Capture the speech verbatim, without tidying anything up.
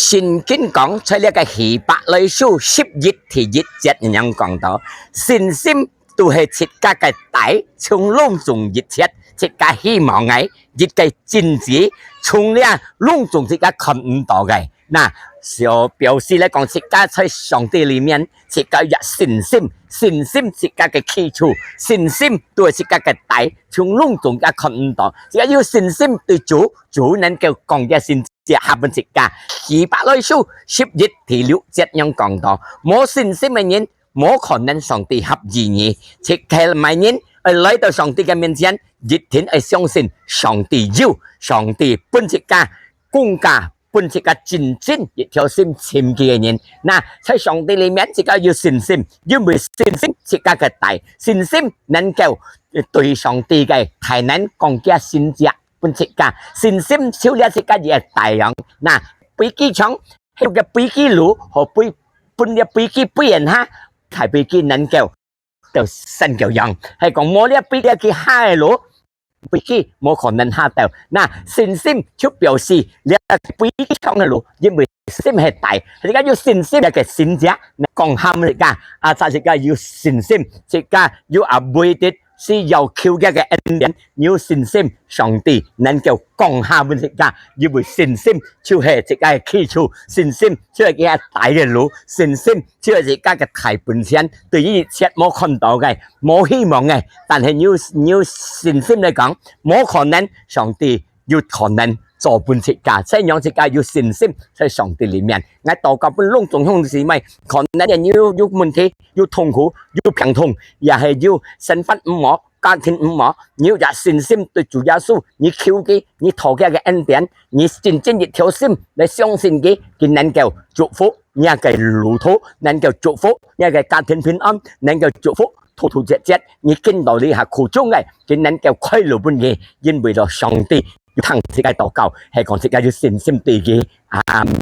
聖經講，在這个希伯來書十一第一節恁樣講到，信心就係自家个底，從攏總一切自家希望个一个真知，從這攏總自家看毋到个。那，就表示來講，自家在上帝裡面，自家有信心，信心自家个基礎，信心就係自家个底，從攏總自家看毋到，自家有信心對主，主能夠降這神蹟下分自家。希伯來書十一第六節恁樣講到，無信心个人，無可能上帝合意你。一切麼人愛來到上帝个面前，一定愛相信上帝有，上帝分自家，更加分自家真正一條心尋佢个人。那，在上帝裡面，自家有信心，因為信心自家个底，信心能夠對上帝个大能降下神蹟分自家，信心就係自家个底樣。那，飛機場，該个飛機路，好飛，分這飛機飛人哈，大飛機能夠到山腳樣，係講無這飛機去下个路，飛機無可能下到。那，信心就表示這飛機場个路，因為信心係底，自家有信心，這个神蹟降下分自家，啊，自家有信心，自家有啊，為的是要求這个恩典，有信心，上帝能夠降下分自家，因為信心就係自家个基礎，信心就係佢个底个路，信心就係自家个大本錢。對於一切無看到个、無希望个，但係你有，你有信心來講，無可能，上帝有可能做分自家，所以讓自家有信心在上帝裡面。𠊎禱告分攏總兄弟姊妹，可能你有，有問題，有痛苦，有病痛，也係有生活毋好，家庭毋好，你有這信心對主耶穌，你求佢，你討佢个恩典，你真正一條心來相信佢，佢能夠祝福你个路途，能夠祝福你个家庭平安，能夠祝福突突切切，你見到這下苦衷个，佢能夠開路分你，因為了上帝有聽自家禱告，係講自家有信心對佢。阿們。